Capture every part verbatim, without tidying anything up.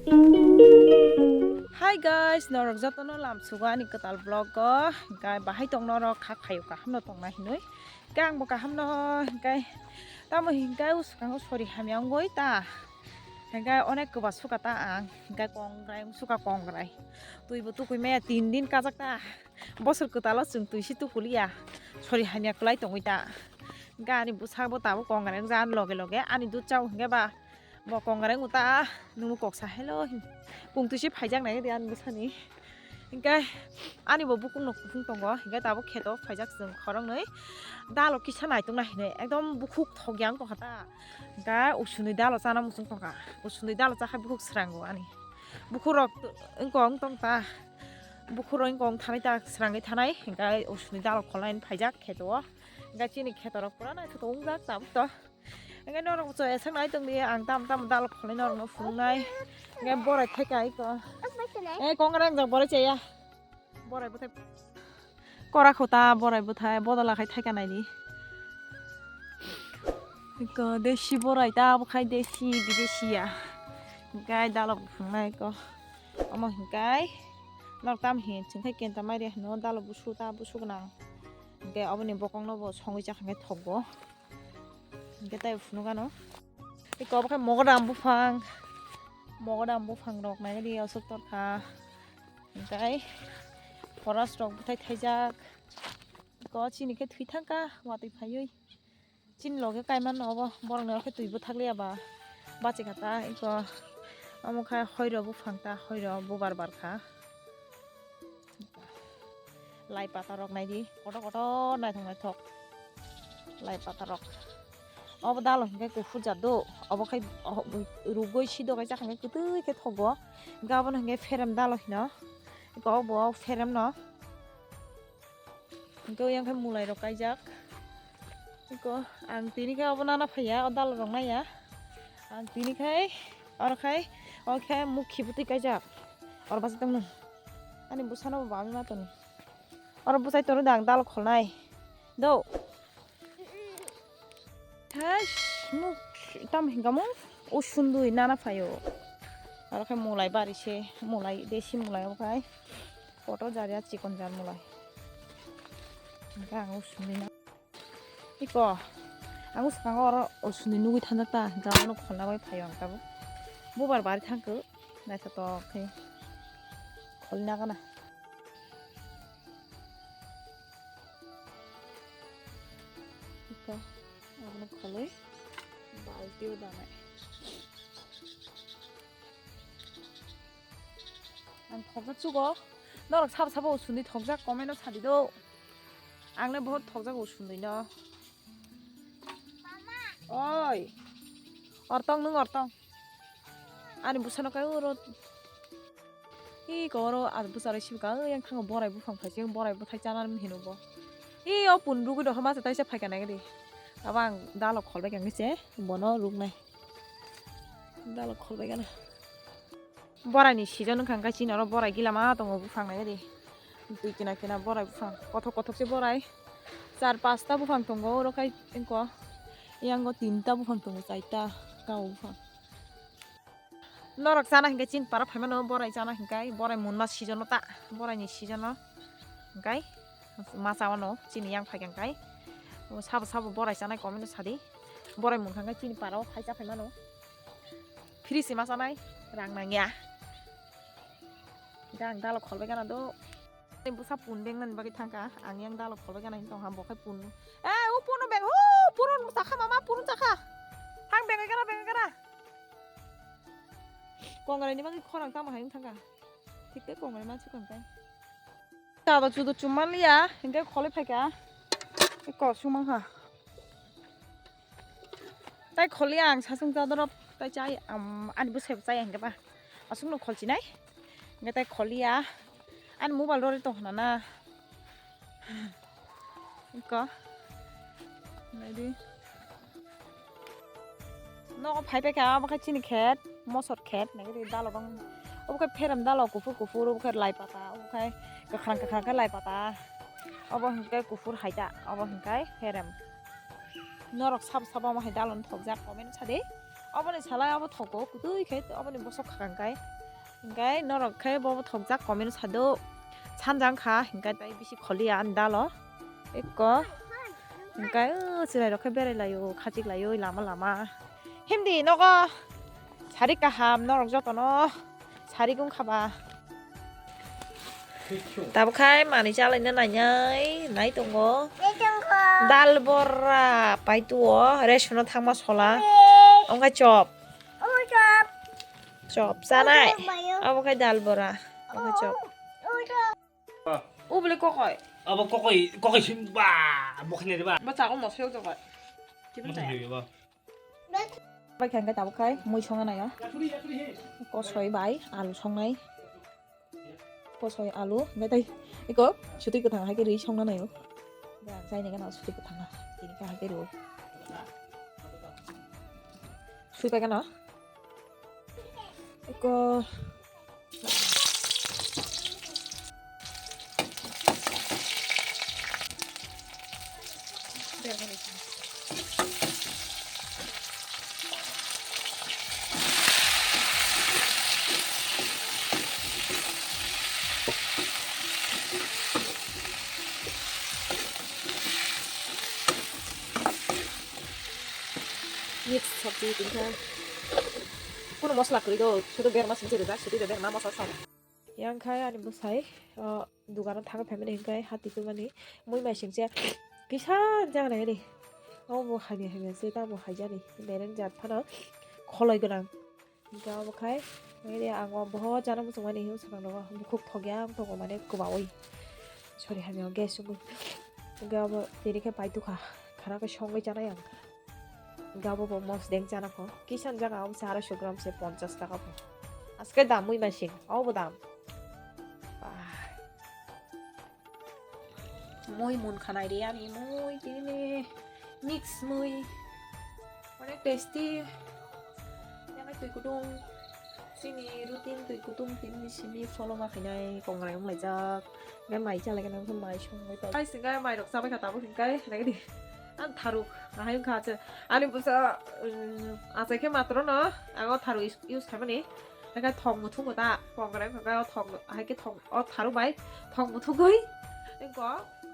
Hi guys, norok jotono lamsugo ani kwtal vlog o. Hingkai bahai tong norok kha phaio kaham no tongna hinui. Hingkai ang bo kaham no hingkai tamo hingkai uskango sori hamya wngoi ta. Hingkai onek kwba suka ta ang. Hingkai kongrai wng suka kongrai. Twi bo tukui maya tin din kajak ta. Bosor kwtalo chwng twi si tukuliya. Sori hamya kwlai tongoi ta. Hingkai ani bwsa bo tabuk kongrai wngja ani loge loge ani dud chao hingke ba. Bo kongrai wngta, nungbo kok sa hello hin. Kung twi si phaijak nai di ani bwsani. Hingke ani bo bukung no kuphung tongo, hingke tabuk kheto phaijak chwng khoroknwi. Dalo kisa naitok na hinwi, ekdom bukhuk thok yang tongkha ta. Hingke usuni dalo chana muchung tongkha. Usuni dalo chakha bukhuk srango ani. Bukhuk rok wngkong tongta. Bukhuk rok wngkong thanai ta srangwi thanai. Hingke usuni dalo kholnai phaijak kheto o. Hingke chini kheto rok pura naithotok wngjak tabuk to. Hingke norok bo chaya sak nai tongdi, ang tam tam dal kholai norokno phunuknai. Hingke borai thaika iko. Eh, kongrai wngjak borai chaya. Borai bwthai. Kora khota borai bwthai, bodola khai thaika naidi. Iko desi borai ta, abo khai desi, bidesi ya. Hingke dalo bo phunuknai iko. Omo hingke norok tam hin, chwng khai kenta mari hino dalo busu ta, busu gwnang. Hingke oboni bokongno bo songwi chakha hingke thokgo. Hingke tai phunukgano. Iko obo khe mogodam buphang. Mogodam buphang rok naidi aswk torkha. Hingke forest rok bwthai thaijak. Iko chini khe thwi thangkha watwi phaiwi. Chini loge kaimano obo borokni okhe twi bwthak liya ba. Bachikha ta iko omo khe hoiro buphang ta hoiro bubar barkha. Lai pata rok naidi, kotor kotor naithok naithok lai pata rok. Obo dalo hingke kuphur jat do, obo khai rugoi sido kaisa hingke kwtwi khe thogo. Hingke abono hingke pherem dalo hino, hingke obo pherem no. Hingke oyang khe mulai rok kaijak. Iko ang tini khe obo nana phaiya, o dal rok naiya. Ang tini khai, oro khai, o khe mukhi bwtwi kaijak. Oro bachai tongmani. Ani bwsano bo bami matani. Oro bwchai toro da ang dal kholnai. Do. Thas muk tam hingamung o sundui nana phaio. Oro khai mulai bari se, mulai desi mulai obo khai. Poto jar ya chikon jar mulai. Hingke ang o sundui na. Iko, ang swkango oro o sundui nugui thangjak ta, hingke abono kholna bai phaio ang tabuk. Bubar bari thangkhe, naithotok khe kholna gana. Iko, abono kholoi balti o danai. Ang thokjak chugo. Norok sabo sabo usundui thokjak comment o sadi do. Ang le bohot thokjak usundui no. Oi. Ortong nung ortong. Ani bwsano kai uro. Hi ko oro ar bwsaroi sibika yang thango borai buphang phaising borai bwthai chana hino bo. Hi o pun rugui dokha masa taisa phaika nai di. Abo ang dalo kholbai kang se bono ruknai. Dalo kholbai gana. Borai ni season wngkha hwnkhe chini oro borai gila ma tongo buphang nai di. Twi kina kina borai buphang kothok kothok se borai. Char pasta buphang tongo oro khai engko. Yango tinta buphang tongo chaita kao buphang. Norok chana hwnkhe chini para phaimano borai chana hwnkhe borai munma season o ta borai ni season o hwnkhe ma chawano chini yang phaikha hwnkhe sabo sabo borai chanai comment o sadi. Borai mungkha hwnkhe chini para o phai cha phaimano. Free se ma chanai, rang nangya. Hingke ang dalok kholbai gana do. Ani bwsa pun beng nani bagwi thangka, ang yang dalok kholbai gana hini tongkha, bo khai pun. Eh, o pun beng, o purun chakha mama, purun chakha. Thang beng gana, beng gana. Kongrai ni bagwi khorang tamo hai thangka. Thik te kongrai ma chukang kai. Chado chudo chumaliya, hingke kholi phaika. Eko sumang ha. Tai kholi ang sasung chadorok tai chai, am, ani bwsai bo chai hingke ba. Asung no kholchinai. Hingke tai kholiya. Ani mobile rori tong hwnana. Eko. Naidi. Nogo phai paikha, obo khe chini khet, mosor khet, naikhe dalok wng. Obo khe pherem dalok kuphur kuphur, obo khe lai pata, obo khe kwkhwrang kwkhwrang khe lai pata. Obo hwnkhe kuphur hai ta, obo hwnkhe pherem. Norok sabo sabo omo hai dalok thokjak, comment sadi. Oboni salai obo thogo, kutui khe oboni bosok khakang kai. Hingkai norok khe bo thokjak comment sado. Sanjang kha, hingkai tai bisi kholi ya ani dalo. Ekko. Hingkai, o, chwrai rok khe berai laio, khachik laio lama lama. Himdi nogo sari kaham norok jotono. Sari gung khaba. Tabuk khai manui chalaina nainai, nai tongo. Dal bora pai tuo, ration o thangma sola. Ongkha chop. Chop chanai. Obo khai dal bora. Ongkha chop. Ubli kokoi. Abo kokoi, kokoi sim ba, bokni ba. Ba chago mosok jogo. Kibin chaya. Bai khai hingke tabuk khai mui songna naio. Kosoi bai alu songnai. Kosoi alu hingke tei eko sutui kwthang hai khe rwi songna naio. Chaini gana sutui kwthang tini khe hai khe rwo. Sui pai gana. Eko. Mix sabji tongkha. Kuno mosla kwrwi do, sudo berma singse rijak, sudo berma mosla sa. Yang khai ani bwsai, o, dugano thangwi phaimani hwnkhe hati kwmani mui mai singse kisa jagani. Obo hamya hamya se tamo haijani bereng jat phano kholoi gwnang. Hingke obo khai, oide ang o boho chana muchungmani hinwi swkang rogo, bukhuk thokya wng tongo mane kwbaui. Sorry, hamya gas wngwi. Hingke obo tini khe pai tukha, khana khe songwi chanai ang. Hingke obo bo mosdeng chana kho. Kisan jaga obo se arai so gram se ponchas taka pho. Aske dam mui masing, obo dam. Bah. Mui mun khanai re ani mui tini mix mui. Onek tasty. Yang tui kutung. Sini routine tui kutung tini simi follow ma khainai kongrai wng laijak. Ngai mai chalai gana wngkha mai songwi tong. Ai singai mai rok chabai kha tabuk hingkai nagadi. Ang tharuk nahai wngkha acha. Ani bwsa, um, achai khe matro no ang o tharuk is-, use khaimani. Hingke thok muthungo ta, kongrai hingke o thok, hai khe thok, o tharuk bai thok muthungoi, hingke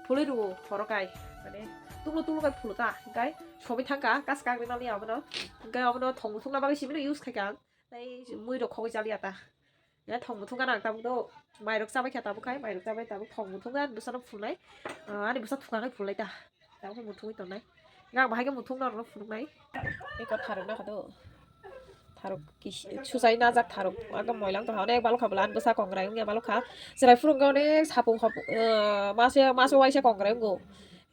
phulwi rwo horo kai, mane tuklo tuklo kai phulo ta, hingke sobi thangka, kas kagri nali abono, hingke abono thok muthungna bagwi simi no use khaika ang, tei mui rok khogwi chaliya ta, ya thok muthung gana ang tabuk do, mai rok chabai kha tabuk khai, mai rok chabai tabuk thok muthung ani bwsano phulnai, ah, ani bwsa thukha khai phulnai ta. Tabuk muthungwi tongnai. Ang bahai khe muthung norokno phunuknai. Eko tharuk nakha do. Tharuk kis-, susai najak tharuk. Ekdom moilang tongkha. Onek balokha bwla ani bwsa kongrai wngya balokha. Chwrai phurungkha onek sapung hop-, eh, mase, mase waisa kongrai wngo.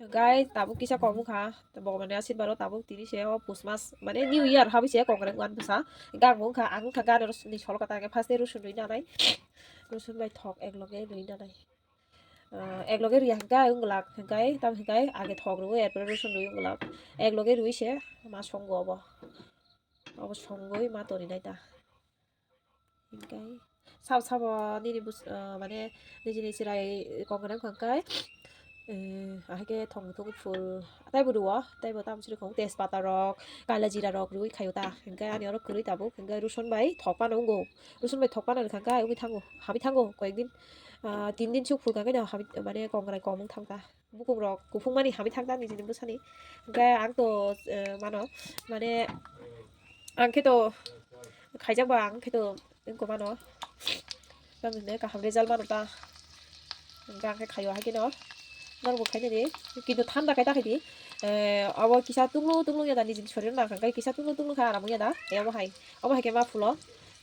Gai tabuk kisa kom wngkha. Bhagwani asirbado tabuk tini se o pus mas, mane new year habwi se kongrai wngo ani bwsa. Gang bo wngkha, ang wngkha gana ni solo kata hwnkhe first day rosun rwi nanai. Rosun bai thok ek loge rwi nanai. Ah, ek loge riya hingkai wng glak hingkai, tam hingkai age thok rwi, erpore rosun rwi wng glak. Ek loge rwi se ma songo obo. Obo songwi ma tori nai ta. Hingkai sabo sabo nini bus-, ah, mane nijini chwrai kongkhe nang hingkai, eh, ahai khe thong thung phul taibo rwo, taibo tam sri khong tejpata rok, kaila jira rok rwi khaio ta. Hingkai ani oro kwrwi tabuk, hingkai rosun bai thok phano wngo. Rosun bai thok phano rwkha hingkai wngwi thango, hamwi thango koyek din. Ah, tin din suk phulkha khe no hamwi, mane kongrai kom wng thang ta. Bukung rok kuphung mani hamwi thang ta nijini bwsani. Hingke ang to, eh, mano, mane, ang khe to khaijak ba, ang khe to wngkha mano. Tamo hwnwi kaham result mano ta. Hingke ang khe khaio hai kheno. Norok bo khainani. Kintu thanda khai ta khai di. Eh, abo kisa tunglu tunglu ya da nijini sorir nang kha, kisa tunglu tunglu kha aram ya da. Eh, abo hai. Abo hai khe ma phulo.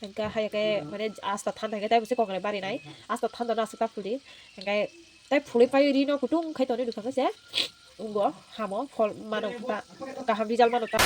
Hingke hai khe mane asta thanda khe taibo se kongrai bari nai. Asta thanda no aswk ta phuli. Hingke tai phulwi pai rino kutung khai toni dukha khe se. Ungo hamo phol mano ta. Kaham result mano ta.